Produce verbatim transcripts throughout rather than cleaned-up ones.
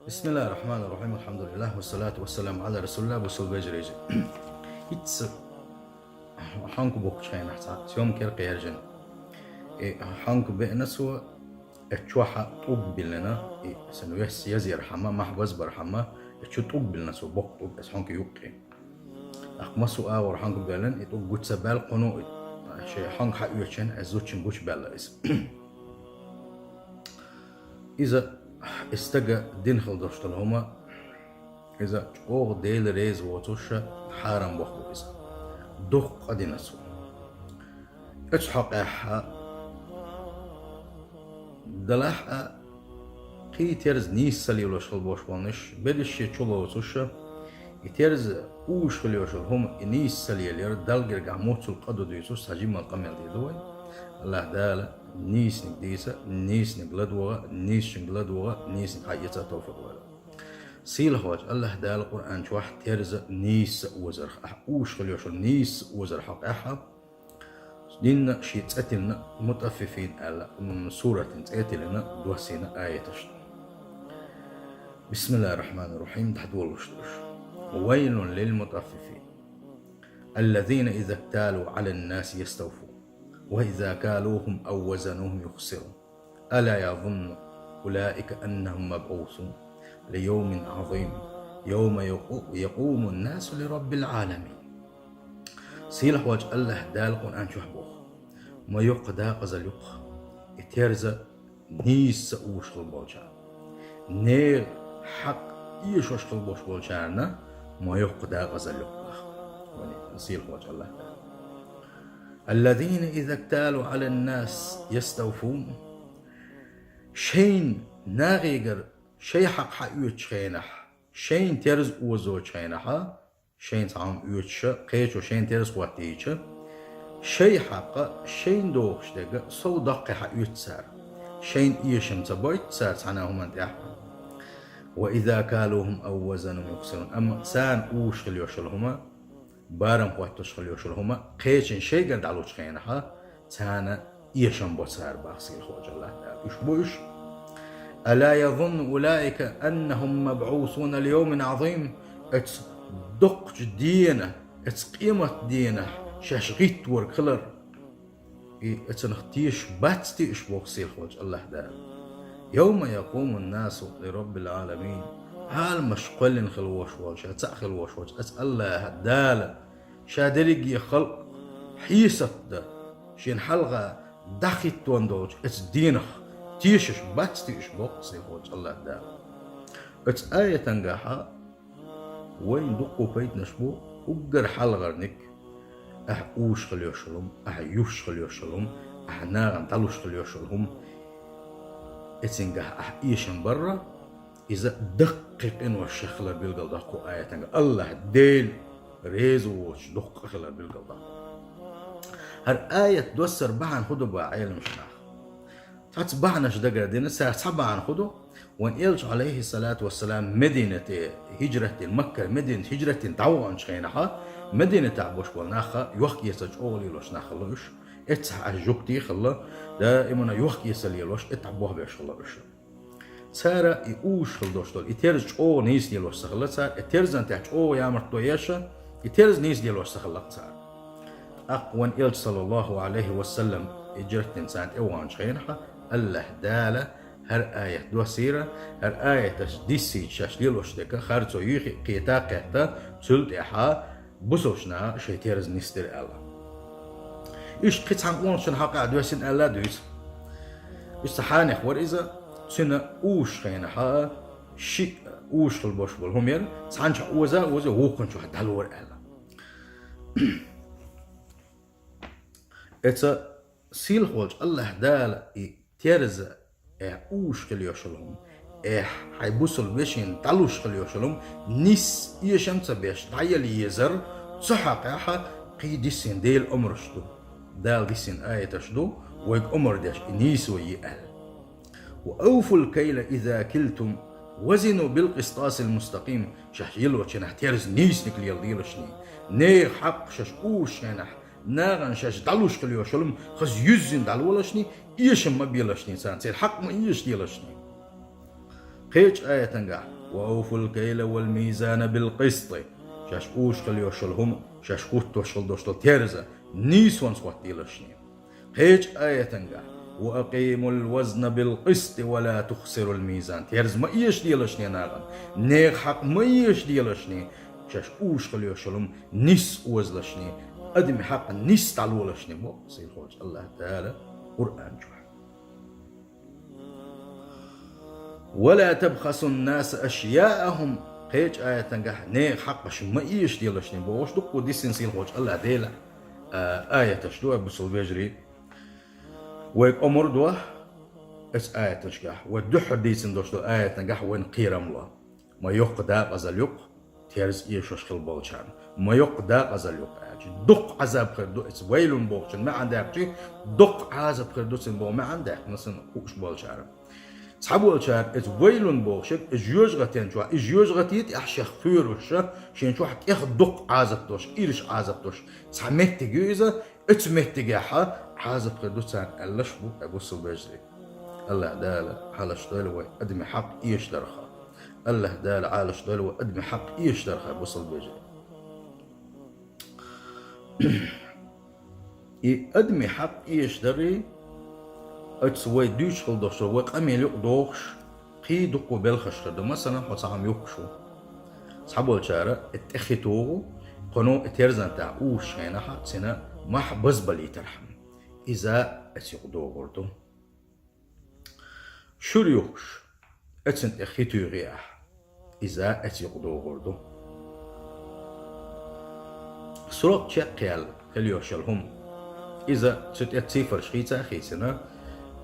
بسم الله الرحمن الرحيم. الحمد لله والصلاة والسلام على رسول الله. Бусалба вежарий, хӀинца хьонка бохучу хенахь цхьа съёмкера кхержина. И хьонка беана цо, и чохь тӀулг биллина, и сан вес язъярхьама, мах базбархьама, и чу тӀулг биллина цо, боккха тӀулг, аса хьонка юккъе. ТӀаккха массо а агӀор хьонка биллина, и тӀулг гучу ца баьлла кхуьнан, и шен хьонка хьаоьцуш, аса зудчуьнга гучу баьлла иза. Иза, и стага дина хила долуш долу хӀума, иза чӀогӀа Дела реза воцуш хьарам боху иза. Дуккха къа дина цо. Оцу хьокъехь а, делахь а, кхин терза нийса ца лелош хила болуш болнаш, берриш шен чу лоцуш, и терза уьш хила йолуш йолу хӀума и нийса ца лелаяр, Далла гергахь муьлххачул къа ду дуьйцуш, цхьа жимма къамел дийр ду вай. АллахӀ Дала нийсаниг дийца, нийсаниг ладогӀа, нийсачуьнга ладогӀа, нийсаниг хьаэца товфикъ лойла. Сийлахьчу АллахӀ Дала Къуръан чохь терза нийса озарх, ахь уьш хила йолуш йолу нийса озарх хьокъехь а, динна шен цӀе тиллина, МутӀаффифин аьлла, м, суратан цӀе тиллина, доссийна аяташ ду. بسم الله الرحمن الرحيم, дӀадолалуш ду уьш. ويل للمطففين الذين إذا اكتالوا على الناس يستوفون وإذا كالوهم أو وزنوهم يخسرون ألا يظن أولئك أنهم مبعوثون ليوم عظيم يوم يقو- يقوم الناس لرب العالمين. Сийлахьчу АллахӀ Дала Къуръан чохь боху: ма йоккха дакъазалла ю-кх и терза нийса ца уьш хила болчарна. Нехан хьакъ эшош хила болуш болчарна ма йоккха дакъазалла ю-кх боху. Вайн Сийлахьчу АллахӀ Дала. الذين إذا اكتالوا على الناس يستوفون. Шайна нахегара шайн хьакъ хьаоьцучу хенахь, шайна терза озочу хенахь, шайна цхьа хӀума оьцуш, кхечо шайна терза хӀоттийча, шайн хьакъ шайна догӀуш дерг сов доккхий хьаоьцу цара. Шайна эшам ца бойту цара цхьана а хӀуманна тӀехь. وإذا كالوهم أو وزنوهم يخسرون. Амма царна уьш хила йолуш йолу хӀума, барам хӀоттош хила йолуш йолу хӀума кхечанна шайгара дӀалучу хенахь, царна эшам бо цара боху Сийлахьчу АллахӀ Дала. Уьш бу уьш: ألا يظن أولئك أنهم مبعوثون ليوم عظيم. Оцу доккхачу дена, оцу къематан денахь шаьш гӀиттарг хилар, и оцунах тешаш бац те уьш боху Сийлахьчу АллахӀ Дала. يوم يقوم الناس لرب العالمين. Ӏаламаш кхоьллина хила волуш волчу, цхьаъ хила волуш волчу оцу АллахӀ Дала ша дерриге халкъ хьесап дан, шена хьалха дӀахӀиттон долчу оцу дийнах тешаш бац те уьш боху Сийлахьчу АллахӀ Дала. Оцу аятангахь вайна дуккха пайданаш бу, уггар хьалхарниг: ахь уьш хила йолуш йолу хӀума, ахь юьсуш хила йолуш йолу хӀума, ахь нахана дӀалуш хила йолуш йолу хӀума. Эцингахь ахь эшам барра, иза даккхий къинош шех хилар билгалдоккху аятангахь. АллахӀ Дела реза воцуш дуккха хилар билгалдоккху. ХӀара аят доссар бахьана хӀун ду боху Ӏеламнаха? Цхьацца бахьанаш дагардина, царах цхьа бахьана хӀун ду? Вайн Элча, Ӏалайхиссалату вассалам, Мединате хӀижрат дина, Маккара Мединате хӀижрат дина дӀаваханчу хенахь, Мединатехь болуш болу нах йохк-эцар чӀогӀа лелош нах хилла уьш. Эццахь аш жуьгтий хилла, даимана йохк-эцар лелош, эццахь бохбеш хилла уьш. Цара и уьш хила долуш долу, и терза чӀогӀа нийса лелош ца хилла цара, и терзан тӀехь чӀогӀа ямартло еш, и терза нийса лелош ца хилла цара. ТӀаккха вайн Элча, саллаллаху Ӏалайхи ва саллам, хӀижрат дина царна тӀе ваханчу хенахь, АллахӀ Дала хӀара аят доссийра, хӀара аяташ диссийча шаьш лелош дерг харцо юьйхи кхета а кхетта, цул тӀаьхьа бусалбачу наха шайн терза нисдира аьлла. Иштта кхин цхьана къонахчун хьакъехь доьссина аьлла а дуьйцу. Иштта хьенех вара иза, цуьнан уьш хенахь, шиъ уьш хила болуш болу хӀума яра, цхьана чохь оза а озий, вукхун чохь дӀалора аьлла. Эца сийлахь волчу АллахӀ Дала и терза, эхь, уьш хила йолуш йолу хӀума, эхь, хьайн бусалба вешина дӀалуш хила йолуш йолу хӀума, нисса эшам ца беш дӀаяла езар, цу хьокъехь кхин диссина Делан омраш ду. Дала диссина аяташ ду, вайга омра деш, и нийсо е аьлла. وأوفوا الكيل إذا كلتم وزنوا بالقسطاس المستقيم. Шаьш йилочунах терза нийсаниг леладелашний. Нехан хьакъ шаьш уьш хенахь, нахана шаьш дӀалуш хила йолуш йолу хӀума хаза юьззина дӀалолашний, эшам ма белашний царна, церан хьакъ ма эшаделашний. Кхечу аятангахь: «Ва авфул кайла вал мизана бил къист». Шаьш уьйш хила йиш йолу хӀума, шаьш хӀуттош хила долуш долу терза нийсонца хӀоттаделаш шуна. Кхечу аятангахь: «Ва акъимул вазна бил къисти ва ла тухсирул мизан». Терза ма эшаделаш шуна нахана, нехан хьакъ ма эшаделаш шуна, шаьш уьйш хила йиш йолу хӀума нийсса озалаш шуна, адамийн хьакъ нийсса дӀалолаш шуна, боху сийлахьчу АллахӀ Дала Къуръан чохь. «Ва ла табхасун наса ашъяахум». Кхечу аятангахь: «Нехан хьакъаш ма эшаделаш шуна», бохуш, дуккха дисина сийлахьчу АллахӀ Делан, а, аяташ ду, ай бусалба вежарий. Вай кӀомар до оцу аяташкахь, вай дуьххьара дийцина долуш долу аятангахь вайна кхерам ло. Ма йоккха декъазалла ю-кх терза эшош хила болчарна. Ма йоккха декъазалла ю-кх аьлча, дуккха Ӏазаб хир ду оцу вайлун бохучун маьӀна даьккхича, дуккха Ӏазап хир ду цуьнан боху маьӀна даьккхина санна хууш болчарна. Цхьаболчара оцу вайлун бохуш ерг, и жоьжахатин чохь, и жоьжахати тӀехь шех кхоьруш, шен чохь тӀех дуккха Ӏазап долуш, ирча Ӏазап долуш цхьа меттиг ю иза, оцу меттигехь Ӏазап хир ду царна аьллаш бу, ай бусалба вежарий. АллахӀ Дала Ӏалаш дойла вай адамийн хьакъ эшдарх. АллахӀ Дала Ӏалаш дойла вай адамийн хьакъ эшдарх, ай бусалба вежарий. И адамийн хьакъ эшадарий, оцу вай дуьйцуш хила долуш долу, вай къамел юкъадохуш, кхин дуккха белхаш хир ду. Масала, хьо цхьа хӀума юхкуш ву. Цхьаболчара и тӀе хи туху, кхуьнан и терзан тӀехь уьйш хенахь, цуьнан мах базбалийтархьама, иза оцу юкъадогӀур ду. Шура юхкуш, оцунна тӀе хи туьйхи ахь, иза оцу юкъадогӀур ду. Суракъ чекхъяьлла хила йиш йолу хӀума, иза цу тӀе цифраш хийца а хийцина,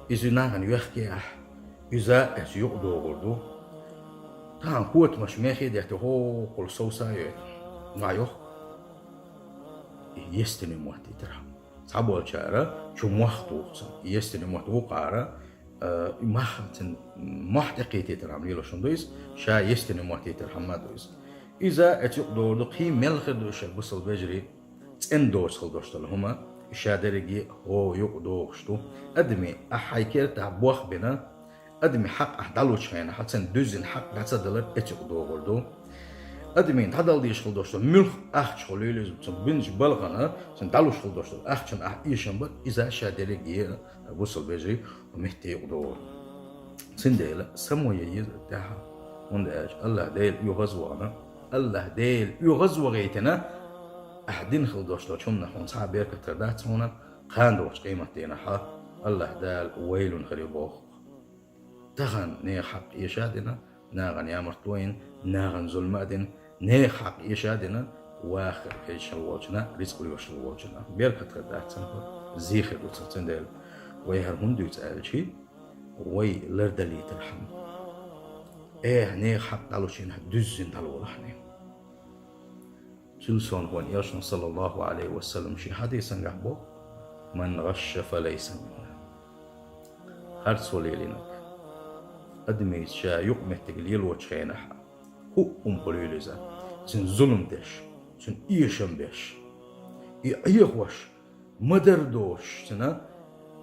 иза нахана йоьхкий ахь, иза оцу юкъадогӀур ду. Тахана котамаш мехий а деттий, хӀокхул совса а йойту, ма йохку. И естина моттийтархьама. Цхьаболчара чу мох туху цунна. Естина мотт вукхара, а, и мах, цуьнан мох тӀекхийтийтархьама лелош хӀума ду иза, ша естина моттийтархьама ду иза. Иза оцу юкъадогӀур ду, кхин мел хир ду ша, бусалба вежарий, цӀена доцу хила долуш долу хӀума, ша дерриге а хӀокху юкъадогӀуш ду. Адамийн, ахь хьайн кертахь бох бина, адамийн хьакъ ахь дӀалучу хенахь, цуьнан дуьззина хьакъ дӀа ца далар оцу юкъадогӀур ду. Адамийн дӀадала дезаш хила долуш долу муьлхха ахча хуьлийла иза, цунна бинчу балхана, цунна дӀалуш хила долуш долу ахчанна ахь эшам бар, иза ша дерриге а, бусалба вежарий, метте юкъадогӀур. Цундела само ян еза тӀаьхьа, хӀунда аьлча АллахӀ Дела оьгӀазвахана, АллахӀ Дела оьгӀазвахийтина, ахь дина хила долуш долчу хӀуманах хьуна цхьа а беркат хир дац хьуна, кхана догӀучу къематдийнахь АллахӀ Дала вайлун хир ю боху. Тахана нехан хьакъ эша а дина, нахана ямартло а йина, нахана зулам а дина, нехан хьакъ эша а дина, ваха хезаш хила волчунна, рицкъ лоьхуш хила волчунна. Беркат хир дац цунах, зе хир ду цунах, цундела вай хӀара хӀунда дуьйцу аьлча, вай лардалийтархьама. Э, нехан хьакъ дӀалучу хенахь дуьззина дӀалолахьана. Цуьнан сонах вайн элчано, саллаллаху Ӏалайхи ва саллам, шен хьадисангахь боху: «Ман гӀашша фа лайса минна». Харцо лелийнарг, адамица ша юкъаметтиг лелочу хенахь, хӀуъа хӀума хуьлийла иза, цуьнан зулам деш, цуьнан эшам беш, и Ӏехош, ма-дарра доцуш, цуьнан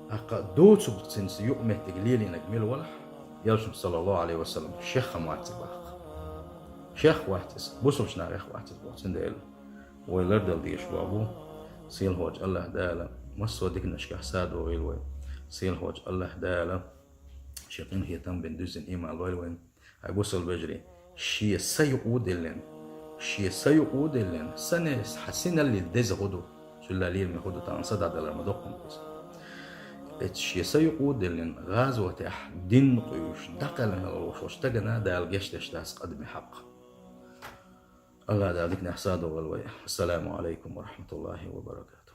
хьакъ доцург, цуьнца юкъаметтиг лелийнарг мила валахь, элчано, саллаллаху Ӏалайхи ва саллам, шех а вац иза боху. Шех вац иза, бусалбачу нахах вац иза боху, цундела вай лардала дезаш боху. Сийлахьчу АллахӀ Дала массо а диканашкахь садогӀийла вай. Сийлахьчу АллахӀ Дала шен къинхетам бина дуьззина ийман лойла вайна. Хьай бусалба вежарий, шен са юкъа а диллина, шен са юкъа а диллина, са нес хьан синаллин деза хӀун ду, цуьлла лийраме хӀун ду, тахана са дӀадалар ма доккху иза. Эцу шен са юкъа а диллина, гӀазотехь дин къуьйсуш, дӀакхелхина волуш волчу стагана Дала гечдеш дац адамийн хьакъ. АллахӀ Дала диканехь садогӀийла вай. Ассаламу Ӏалайкум ва рахьматуллахӀи ва баракатухӀ.